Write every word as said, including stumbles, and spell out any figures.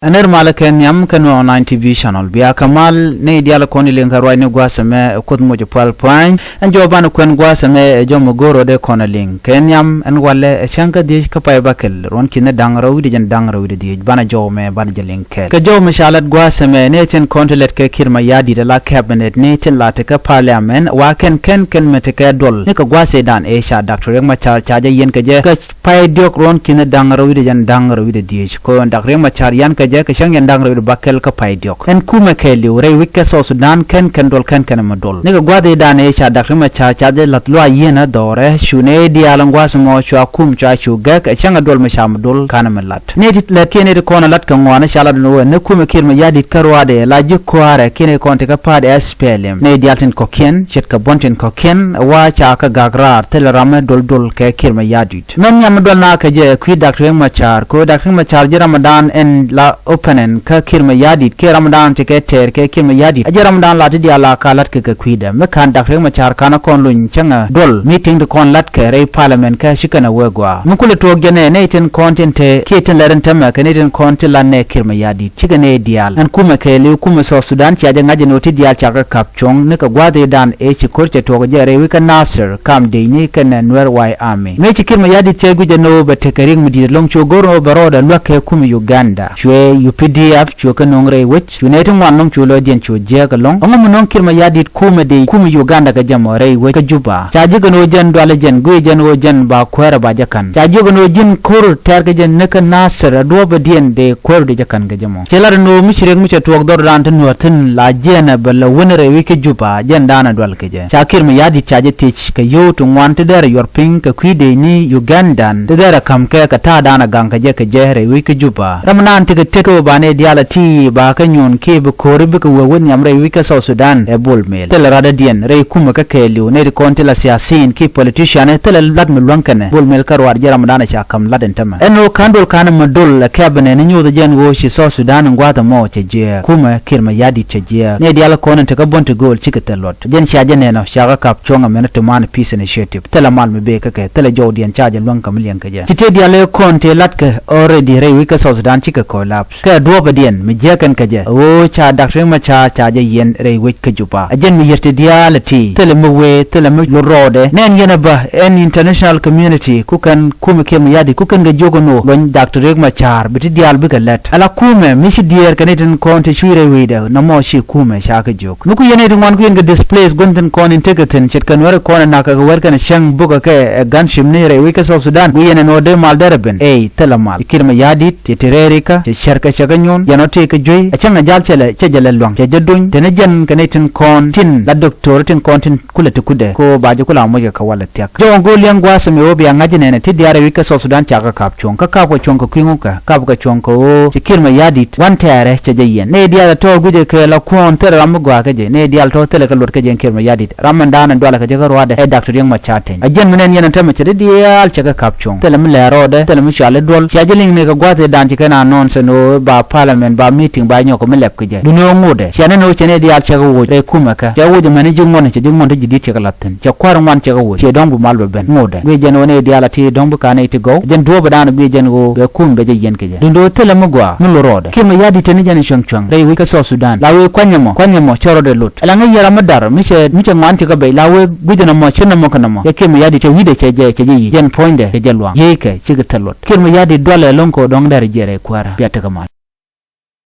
Ɛ nɛr malä kɛ nhiam kä Nuer Online T V channel. Bia kɛ mal ni diaal kɔn i liŋ kɛ ruacni gua̱a̱th ɛmɛ ɛ Kuoth moc ɛ pual pua̱ny. Ɛn jɔw banɛ kuɛn gua̱a̱th ɛmɛ ɛ jɔw mɛ go̱o̱r rɔɔdɛ kɔn ɛ liŋ. Kɛ nhiam ɛn walɛ ɛ cäŋ kä dhiec kä pay bäkɛl ruɔ̱n ki̱n ni da̱ŋ rɛw wi̱cdɛ jɛn da̱ŋ rɛw wi̱cdɛ dhiec banɛ jɔw mɛ banɛ jɛ liŋ kɛɛl. Kɛ jɔw mɛ ca lat gua̱a̱th ɛmɛ ni tin kɔn ti lät kɛ Kiir Mayardit ala cabinet ni tin la ti kɛ parliament wa kɛn kɛn kɛn mɛ ti kɛ duɔl ni kɛ gua̱a̱th ëëdan ëë ca Doctor Riek Machar ca jɛ yiɛn kɛ jɛ kɛ pay diɔ̱k ruɔ̱n ki̱n da̱ŋ rɛw wi̱cdɛ jɛn da̱ŋ rɛw wi̱cdɛ dhiec. Kɛ ɣöö Doctor Riek Machar yian kɛ jɛ kɛ cäŋ yɛn da̱ŋ rɛw wi̱cdɛ bäkɛl kä pay diɔ̱k. Ɛn kumɛ kɛɛliw rɛy wi̱c kɛ South Sudan kɛn kɛn duɔl kɛn kɛn mɛ duɔl. Ni kɛ gua̱a̱th ëëdan ëë ca Doctor Riek Machar ca jɛ la̱th luac yieen ɛ dhɔrɛ cu nɛy diaal ɛn gua̱a̱th ɛmɔ cua kum cua cu gɛk ɛ cäŋ ɛ duɔl mɛ ca mɛ duɔl ka̱n ɛmɛ la̱t. Nɛy ti lät kiɛ nɛy ti kɔn ɛ la̱t kɛ ŋuan ɛ ca la̱t ɛn ɣöö ɛn ni kumɛ Kiir Mayardit kä ruaadɛ la ji̱ kua̱rɛ kiɛ nɛy kɔn ti kä pa̱a̱t ɛ S P L M. Nɛy diaal tin kɔ̱kiɛn ce̱tkɛ buɔ̱n tin kɔ̱kiɛn ɛ wa ca kɛ gak raar thilɛ ram ɛ duɔl duɔl kɛ Kiir Mayardit. Mɛn nhiam mi duɔl na kɛ jɛ kui̱ Doctor Riek Machar kɛ ɣöö Doctor Riek Machar ji̱ Ramadan ɛn la opening kä Kiir Mayardit kiɛ Ramadan ti kɛ tɛɛr kɛ Kiir Mayardit. A ji̱ Ramadan la ti diaal la ka la̱t kɛ kɛ kui̱dɛ mi ka̱n Doctor Riek Machar ka̱n kɔn luny cäŋɛ duɔl meeting ti kɔn la̱t kɛ rɛy parliament kä ci kɛn a wee gɔaa. Mi kulɛ tuɔɔk jɛ nɛ nɛy tin kɔn tin te kiɛ tin lɛr in tämɛ kɛ nɛy tin kɔn tin la̱t nɛ Kiir Mayardit. Cikɛ nɛy diaal ɛn kumɛ kɛɛliw kumɛ South Sudan cia jɛ ŋa̱c ɛn ɣöö ti diaal cakɛ ka̱p cuɔ̱ŋ ni kɛ gua̱a̱th ëëdan ëë ci ko̱r cɛ tuɔɔk jɛ rɛy wi̱c kä Nasir kam dec ni kɛnɛ Nuer White Army. Mëë ci Kiir Mayardit cɛ guic ɛn ɣöö bɛ tekɛ ri̱k mi di̱i̱t ɛlɔ̱ŋ cu go̱r ɛn ɣöö bɛ rɔɔdɛ luäk kɛ kumɛ Uganda. Cuɛ U P D F cuɛ kɛ no̱o̱ŋ rɛy wec cu nɛy ti ŋuan ɛlɔ̱ŋ cu lɔcdiɛn cu jiääk ɛlɔ̱ŋ. Ɛŋu mi no̱o̱ŋ Kiir Mayardit kumɛ dec kumɛ Uganda kɛ jɛ mɔ rɛy wec kä Juba? Ca ji̱ kɛn ɣöö jɛn dualɛ jɛn guic jɛn ɣöö jɛn ba kuäärɛ ba jɛ ka̱n. Ca jiök ɛn ɣöö ji̱n ko̱r tɛ̈r kɛ jɛ ni kä Nasir ɛ duɔ̱ɔ̱pɛ diɛn dee kuäär dee jɛ ka̱n kɛ jɛ mɔ. Cɛ lat ɛn ɣöö mi ci riɛk mi cɛ tuɔɔk dhɔrdan ti nuäär thi̱n la jiɛɛnɛ bɛ lɛ wän rɛy wi̱c kä Juba jɛn daanɛ dual kɛ jɛ. Ca Kiir Mayardit ca jɛ thiec kɛ yio̱w ti ŋuan ti dɛrɛ yuɔr piny kɛ kui̱ dec ni Ugandan ti dɛrɛ ka̱m kɛ kɛ ta̱a̱ daanɛ gaŋ kɛ jɛ kɛ jɛ rɛy wi̱c kä Juba. Ram naan ti kɛ tek ɣöö ba nɛy diaal a ti ba kɛ nyuɔ̱n kiɛ bi ko̱ri bikɛ wee wä nhiam rɛy wi̱c kä South Sudan ɛ Bol Mel. Thilɛ radädiɛn rɛy kumɛ kä kɛɛliw nɛy ti kɔn ti la siasin kiɛ politician thilɛ lat mi luäŋ kɛnɛ Bol Mel kä ruaar jɛ Ramadan ca ka̱m lat ɛn tämɛ. Ɛn ɣöö ka̱n duɔl ka̱n ɛmɛ dol ɛ kɛ̈pɛ nɛn inyuuth jɛn ɣöö ci South Sudan in gua̱a̱th ɛmɔ cɛ jiɛɛk. Kumɛ Kiir Mayardit cɛ jiɛɛk. Nɛy diaal kɔn in tekä buɔ̱n ti gööl cikɛ thil luɔt. Jɛn cia jɛ nɛn ɔ ca kä ka̱p cuɔ̱ŋ ɛmɛn ti man Peace Initiative. Thilɛ mal mi bëë kä kɛ thilɛ jɔwdiɛn ca jɛ luäŋ kä mi liɛŋ kä jɛ. Ci tëë diaal ëë kɔn tëë la̱tkɛ already rɛy wi̱c kä South Sudan cikɛ kɔɔl lap. Kɛ duɔ̱ɔ̱pädiɛn mi jiäkɛn kɛ jɛ ɣöö ca Doctor Riek Machar ca jɛ yiɛn rɛy wec kä Juba. A jɛn mi yär ti diaal ɛ ti thilɛ mi wee thilɛ mi lot rɔɔdɛ. Nɛn yɛn ɛ bä ɛn international community ku kɛn kumɛ Kiir Mayardit ku kɛn kɛ jiök ɛn ɣöö luɔny Doctor Riek Machar bi ti diaal bikɛ lät. Ala kumɛ mi ci diɛɛr kɛ ni tin kɔn ti cuc rɛy wecdɛ nɔmɔ ci kumɛ ca kɛ jiök. Mi ku yɛn ɛ ti ŋuan ku yɛn kɛ displace gua̱n tin kɔn in tekɛ thi̱n ce̱tkɛ Nuäärɛ kɔn ɛ nakä kɛ wɛr kɛn ɛ cäŋ bukɛ kɛ ɛ gunship ni rɛy wec kä South Sudan. Ku yɛn ɛn ɣöö dee mal derɛ ben. Ey, thilɛ mal. Kiir Mayardit cɛ ti rɛɛri kä cɛ cɛrkɛ cɛ kɛ nyuɔ̱n jɛn ɔ tëë kɛ juey ɛ cäŋ ɛ jal cɛ lɛ cɛ jɛ lɛ lua̱ŋ cɛ jɛ duny. Tɛn ɛ jɛn kɛ ni tin kɔn tin la doctor tin kɔn tin kulɛ ti kudɛ ko ba jɛ kula moc kɛ kɛ walɛ thia̱k. Jɔw ɛn go̱o̱l yɛn gua̱a̱th ɛmɛ ɣöö bia ŋa̱c inɛnɛ ti diaal rɛy wi̱c kä South Sudan cakɛ ka̱p cuɔ̱ŋ kä ka̱pkɛ cuɔ̱ŋ kɛ kui̱ ŋukä ka̱pkɛ cuɔ̱ŋ kɛ ɣöö ci Kiir Mayardit wan tɛɛrɛ cɛ jɛ yiɛn. Nɛy diaal ɛ tɔ̱ gui̱cɛ kɛ la kuɔ̱ɔ̱n thilɛ ram mi gɔaa kä jɛ. Nɛy diaal tɔ̱ thilɛ kɛ luɔt kä jɛ Kiir Mayardit. Ram ɛn daanɛ dualɛ kɛ jɛ kä ruaadɛ ɛ Doctor Riek Machar Teny. A jɛn mi nɛn yɛn ɛn tämɛ cɛ di diaal cɛ kɛ ka̱p cuɔ̱ŋ. Thilɛ mi lɛɛr rɔɔdɛ, thilɛ mi cual i̱ duɔl. Cia jɛ liŋ ni kɛ gua̱a̱th ëëdan ci kɛn a nɔn sɛn ɣöö ba parliament, ba meeting, ba nyɔk kɛ mi lɛp kɛ jɛ. Duundɛ ɣöö ŋotdɛ. Cia nɛn ɣöö cɛ nɛy diaal cɛ kɛ woc rɛy kumɛ kɛ. Cɛ woc ɛmɛn i̱ ji̱ ŋuɔ̱n, cɛ ji̱ ŋuɔ̱n ti ji̱ di̱t cɛ kɛ la̱th thi̱n. Cɛ kua̱r ŋuan cɛ kɛ woc. Ciɛ dɔ̱ŋ bi mal bɛ ben. Ŋotdɛ. Guic jɛn ɣöö nɛy diaal a ti dɔ̱ŋ bi ka̱n nɛy ti gɔw. Jɛn duɔ̱ɔ̱p ëëdan guic jɛn ɣöö bɛ kum bɛ jɛ yiɛn kɛ jɛ. Duundɛ ɣöö thilɛ mi gɔaa mi lot rɔɔdɛ. Kiir Mayardit teni jɛn cua̱ŋ cua̱ŋ rɛy wec kä South Sudan. La wee kuanyɛ mɔ, kuanyɛ mɔ, cɛ rɔɔdɛ lot. Ala ŋäc yɛn ram mi dar, mi cɛ, mi cɛ ŋuan cɛ kɛ bɛc. La wee guic ɛn ɛmɔ, cin ɛmɔ kɛn ɛmɔ. Cɛ Kiir Mayardit cɛ wi̱cdɛ cɛ jɛ, cɛ jɛ yic. Jɛn puɔ̱nydɛ, cɛ jɛ lua̱ŋ. Yiëëkɛ, cikɛ thil luɔt. Kiir Mayardit dualɛ ɛlɔ̱ŋ kɛ ɣöö dɔ̱ŋ dɛrɛ jiɛɛr rɛy kuäärä. Bia tekɛ mal.